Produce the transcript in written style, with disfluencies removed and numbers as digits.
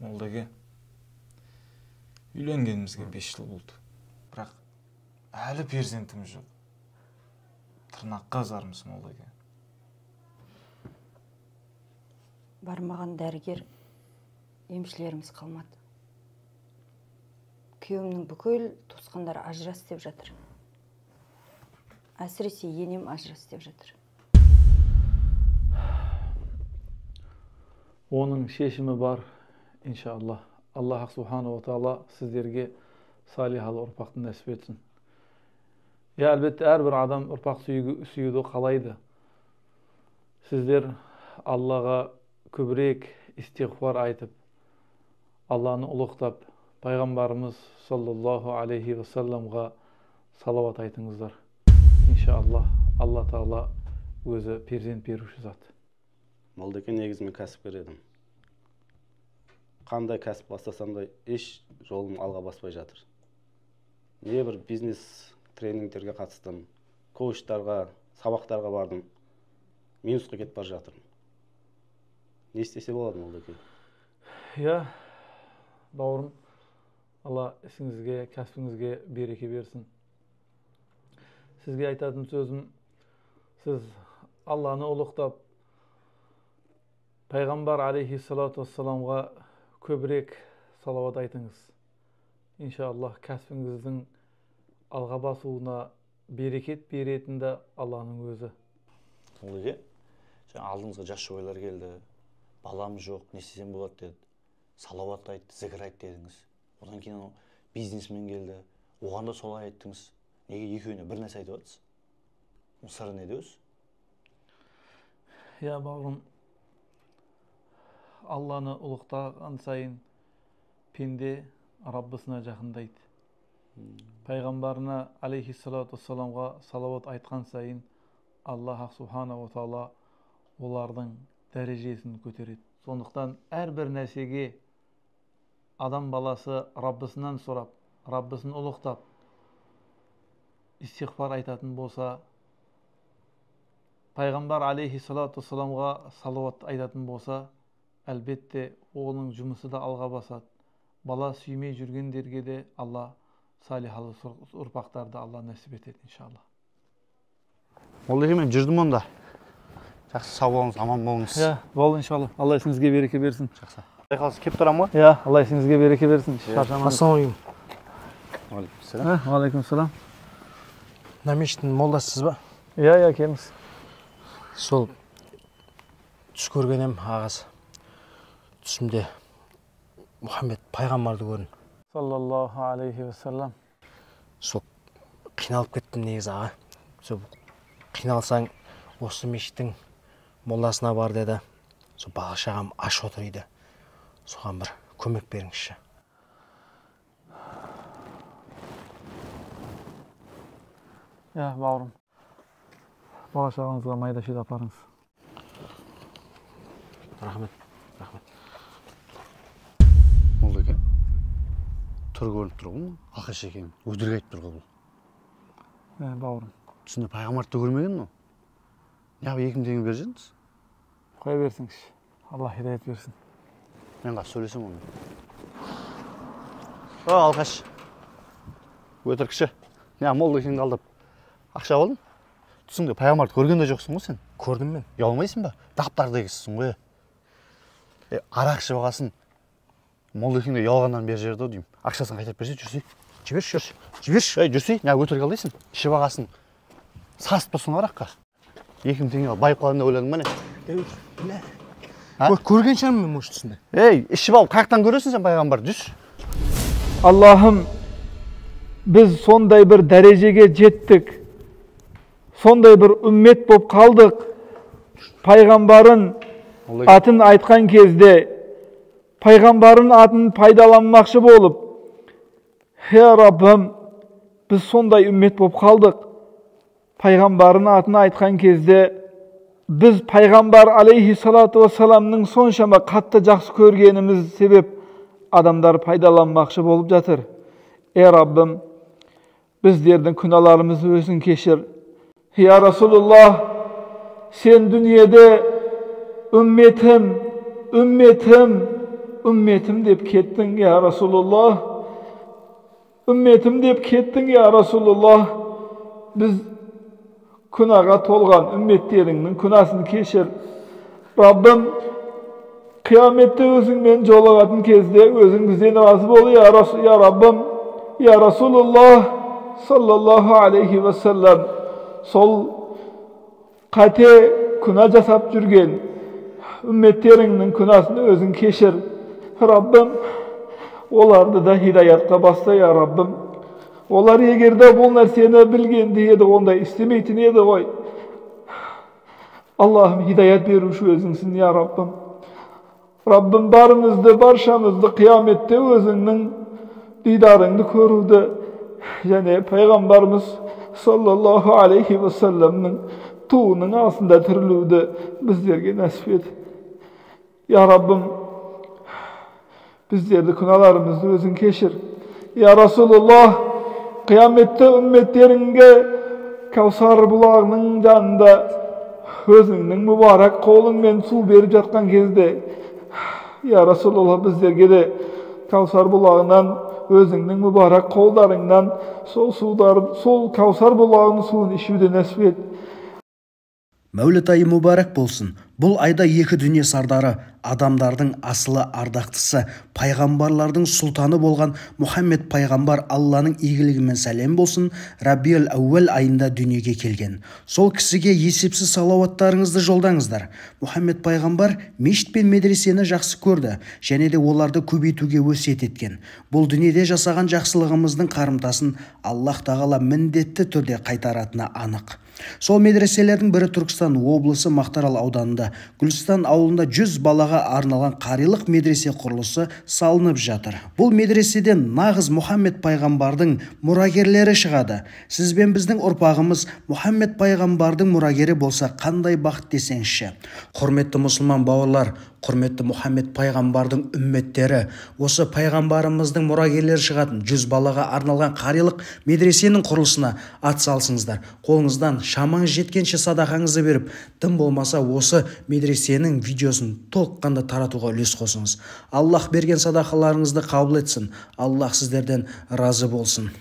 Молдаке, үйленгенімізге 5 жыл болды. Бірақ әлі перзентіміз жоқ. Тырнаққа зармыз, Молдаке. Бармаған дәрігер, емшілеріміз қалмады. Күйеуімнің бүкіл туысқандары ажырас деп жатыр. Әсіресе енем ажырас деп жатыр. Оның шешімі бар, иншалла. Аллах субханаху ва тағала сіздерге салихалы ұрпақты нәсіп етсін. Я, әлбетте, әрбір адам ұрпақ сүюді қалайды. Сіздер Аллаға көбірек истиғфар айтып, Алланы ұлықтап, пайғамбарымыз саллаллаху алейхи уассаламға салауат айтыңыздар. Иншалла, Алла тағала өзі перзент беруші зат. Молдаке, негізі мен кәсіпкер едім. Қандай кәсіп бастасам да еш жолым алға баспай жатыр. Небір бизнес тренингтерге қатыстым, коучтарға, сабақтарға бардым. Минусқа кетіп бара жатырмын. Не істесе болады, Молдаке? Я, бауырым, Алла ісіңізге, кәсібіңізге береке берсін. Сізге айтатын сөзім, сіз Алланы ұлықтап, пайғамбар алейхиссалату вассаламға көбірек салауат айтыңыз. Иншаллах, кәсібіңіздің алға басуына берекет беретін де Алланың өзі. Молдаке, жаңа алдыңызға жас жұбайлар келді, балам жоқ, не істесем болады деді. Салауат айт, зікір айт дедіңіз. Одан кейін анау бизнесмен келді, оған да солай айттыңыз. Неге екеуіне бір нәрсе айтып жатсыз? Оның сыры неде өзі? Я, бауырым, Алланы ұлықтаған сайын пенде Раббысына жақындайды. Пайғамбарына алейхиссалату вассаламға салауат айтқан сайын Аллах субханаху ва тағала олардың дәрежесін көтереді. Сондықтан әрбір нәрсеге адам баласы Раббысынан сұрап, Раббысын ұлықтап, истиғфар айтатын болса, пайғамбар алейхиссалату вассаламға салауат айтатын болса, әлбетте оның жұмысы да алға басады. Бала сүймей жүргендерге де Алла салихалы ұрпақтарды Алла нәсіп етеді, иншалла. Молдаке, мен жүрдім онда. Жақсы, сау болыңыз, аман болыңыз. Я, бол, иншалла. Алла ісіңізге береке берсін. Жақсы. Құдай қаласа кеп тұрамын ғой? Я, Алла ісіңізге береке берсін. Шаршамаңыз. Ассалаумағалейкум. Уағалейкумассалам. Уағалейкумассалам. Мына мешіттің молдасысыз ба? Я, я, келіңіз. Сол түс көрген едім, ағасы. Түсімде Мұхаммед пайғамбарды көрдім. Саллаллаху алейхи уассалам. Сол қиналып кеттім негізі, аға. Сол қиналсаң осы мешіттің молдасына бар деді. Сол бала шағам аш отыр үйде. Соған бір көмек беріңізші. Я, бауырым, бала шағаңызға майда шүйде апарыңыз. Рахмет, рахмет. Молдаке, түрі көрініп тұр ғой, алқаш екен, өтірік айтып тұр ғой бұл. Бауырым. Түсінде пайғамбарды көрмеген ғой. Неғып 2000 теңге беріп жібердіңіз? Қоя берсіңізші, Алла хидаят берсін. Мен қазір сөйлесем онымен. О, алқаш, өтірікші. Неғып молдакеңді алдап ақша алдың? Түсіңде пайғамбарды көрген де жоқсың ғой сен. Көрдім мен. Ұялмайсың ба? Даптар дегенсің ғой. Арақ ішіп алғасын, молдакеңді ұялғаннан бері жіберді ғой деймін. Ақшасын қайтарып берсе, жүрсей. Жіберші, жіберші. Ей, жүрсей, неғып өтірік алдайсың? Ішіп алғасын, сасып тұрсың араққа. 2000 теңге алып байып қаламын деп ойладың ба не? Көрген шығармын мен может түсінде. Ей, ішіп алып қаяқтан көресің сен пайғамбарды, жүрші. Аллахым, біз сондай бір дәрежеге жеттік, сондай бір үммет болып қалдық. Пайғамбарын атын айтқан кезде, пайғамбарын атын пайдаланмақшы болып, я Раббым, біз сондай үммет болып қалдық. Пайғамбарын атын айтқан кезде, біз пайғамбар алейхиссалату вассаламның соншама қатты жақсы көргеніміз себеп адамдар пайдаланмақшы болып жатыр. Ей Раббым, біздердің күнәларымызды өзің кешір. Я Расулуллах, сен дүниеде үмметім, үмметім үмметім деп кеттің, я Расулуллах. Үмметім деп кеттің, я Расулуллах. Біз күнәға толған үмметтеріңнің күнәсін кешір. Раббым, қияметте өзіңмен жолығатын кезде өзің бізден разы бол, я Раббым, я Расулуллах, саллаллаху алейхи уассалам. Сол қате күнә жасап жүрген үмметтеріңнің күнәсін өзің кешір. Раббым, оларды да хидаятқа баста, я Раббым. Олар егер де бұл нәрсені білгенде еді, ондай істемейтін еді ғой. Аллахым, хидаят беруші өзіңсің, я Раббым. Раббым, барымызды, баршамызды қияметте өзіңнің дидарыңды көруді және пайғамбарымыз саллаллаху алейхи уассаламның туының астында тірілуді біздерге нәсіп ет. Я Раббым, біздерді күнәларымызды өзің кешір. Я Расулуллах, қияметте үмметтеріңге Кәусар бұлағының жанында өзіңнің мүбарак қолыңмен су беріп жатқан кезде, я Расулуллах, біздерге де Кәусар бұлағынан өзіңнің мүбарак қолдарыңнан сол судар, сол Кәусар бұлағының суын ішуді нәсіп ет. Мәуліт айы мүбарак болсын. Бұл айда екі дүние сардары, адамдардың асылы ардақтысы, пайғамбарлардың сұлтаны болған Мұхаммед пайғамбар Алланың игілігімен сәлем болсын, Рабиул әуәл айында дүниеге келген. Сол кісіге есепсіз салауаттарыңызды жолдаңыздар. Мұхаммед пайғамбар мешіт пен медресені жақсы көрді және де оларды көбейтуге өсиет еткен. Бұл дүниеде жасаған жақсылығымыздың қарымтасын Аллаһ тағала міндетті түрде қайтаратыны анық. Сол медреселердің бірі Түркістан облысы Мақтарал ауданында Гүлстан ауылында 100 балаға арналған қарилық медресе құрылысы салынып жатыр. Бұл медреседен нағыз Мұхаммед пайғамбардың мұрагерлері шығады. Сіз бен біздің ұрпағымыз Мұхаммед пайғамбардың мұрагері болса қандай бақыт десеңізші. Құрметті мұсылман бауырлар, құрметті Мұхаммед пайғамбардың үмметтері, осы пайғамбарымыздың мұрагерлері шығатын 100 балаға арналған қарилық медресенің құрылысына ат салсыңыздар. Қолыңыздан шамаңыз жеткенше садақаңызды беріп, тым болмаса осы медресенің видеосын толыққанды таратуға үлес қосыңыз. Аллах берген садақаларыңызды қабыл етсін. Аллах сіздерден разы болсын.